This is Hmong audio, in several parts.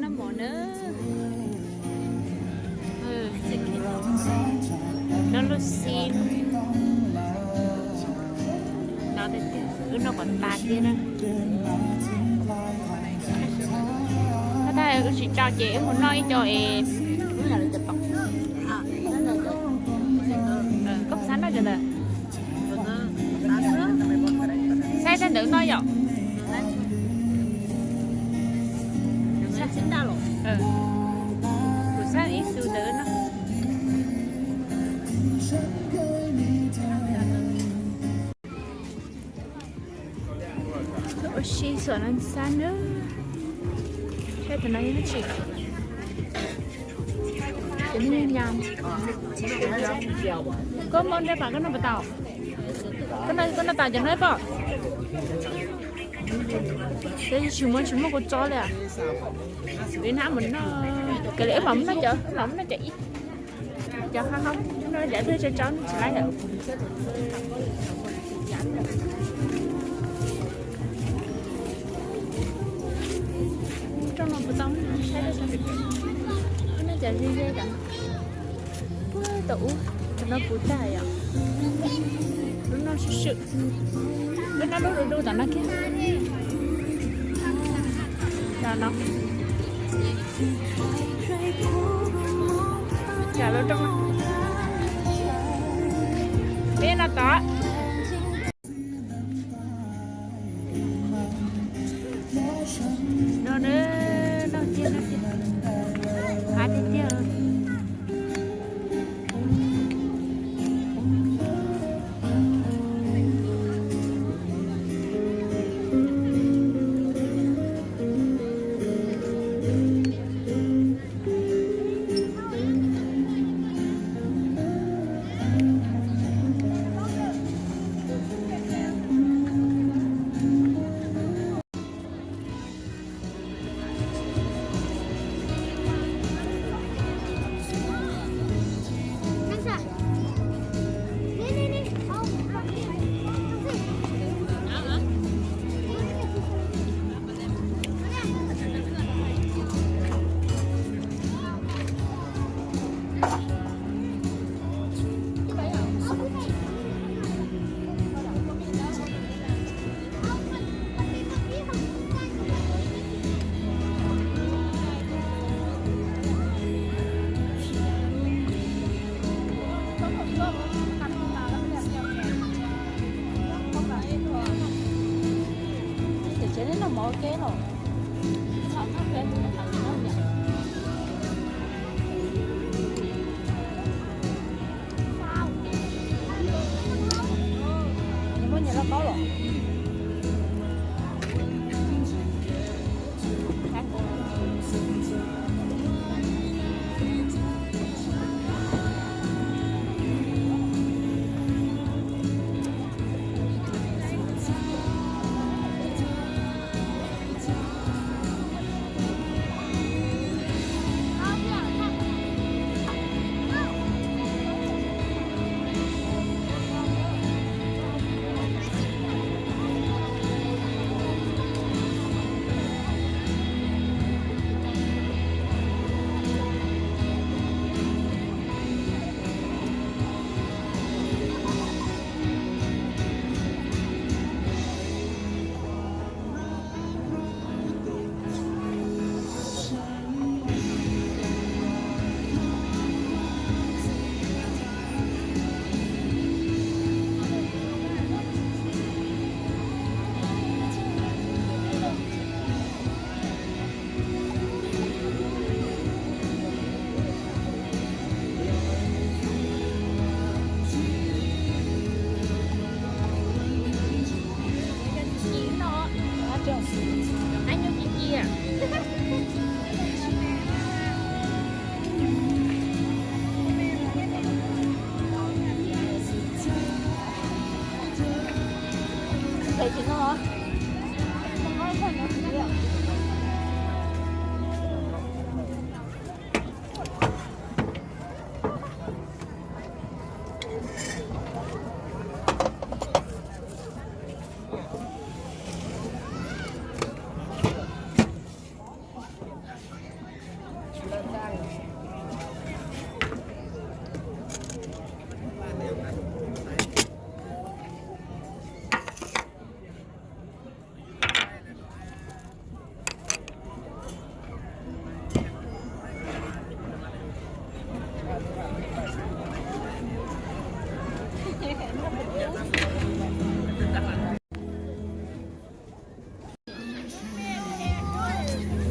Noj mov na. Noj lub xib no tiag tiag, wb noj kom tas thiab na. Tab sis wb tsis tau ces wb mus noj ib co es koj xav noj cov ntawd. Saib saib ntawd noj yom. Kuv xav ib xu ntawd no. Ua si xuam no xab nawb. Saib tus no yog dab tsi? Ces nws nyas. Koj muab nrab pas koj noj puas tau? Koj noj tau cov no pom? Tab sis tsis muaj, tsis muaj kua txob li. Li nab mus noj, kawg li wb mam mus noj cov, wb mam mus noj cov ib, cov hau hau, noj cov dwg tso tso tsis laib lawm. Rooj no puas tau saib, noj cov ze ze tod. Puag tom ub, cov no puv tag yom. Lub no swm swm, lub no lub du du tom no kiag. Tom no. Cas lub rooj no. Peb no tod. No na, noj tiag noj tiag, qab tiag tiag.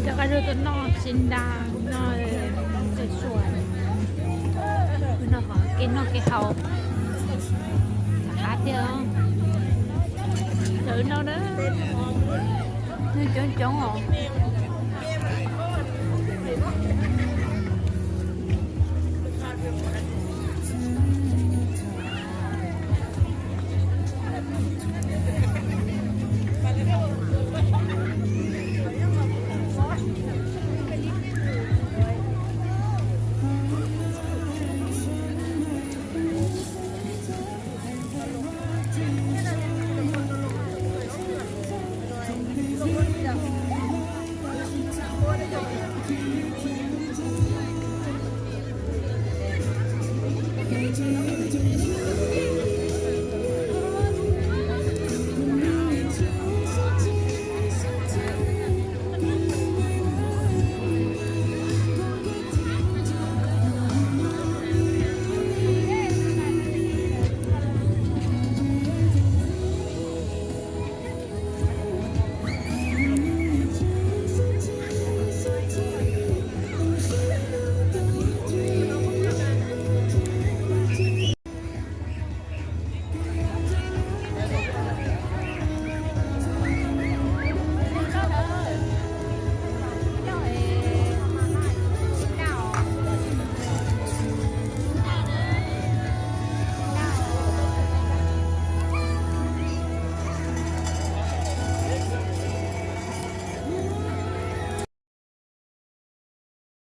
Cov qab zog tuaj noj tsis nra, noj tsis sua, noj kev noj kev haus, qab tiag. Lawv no na, nws coob coob os.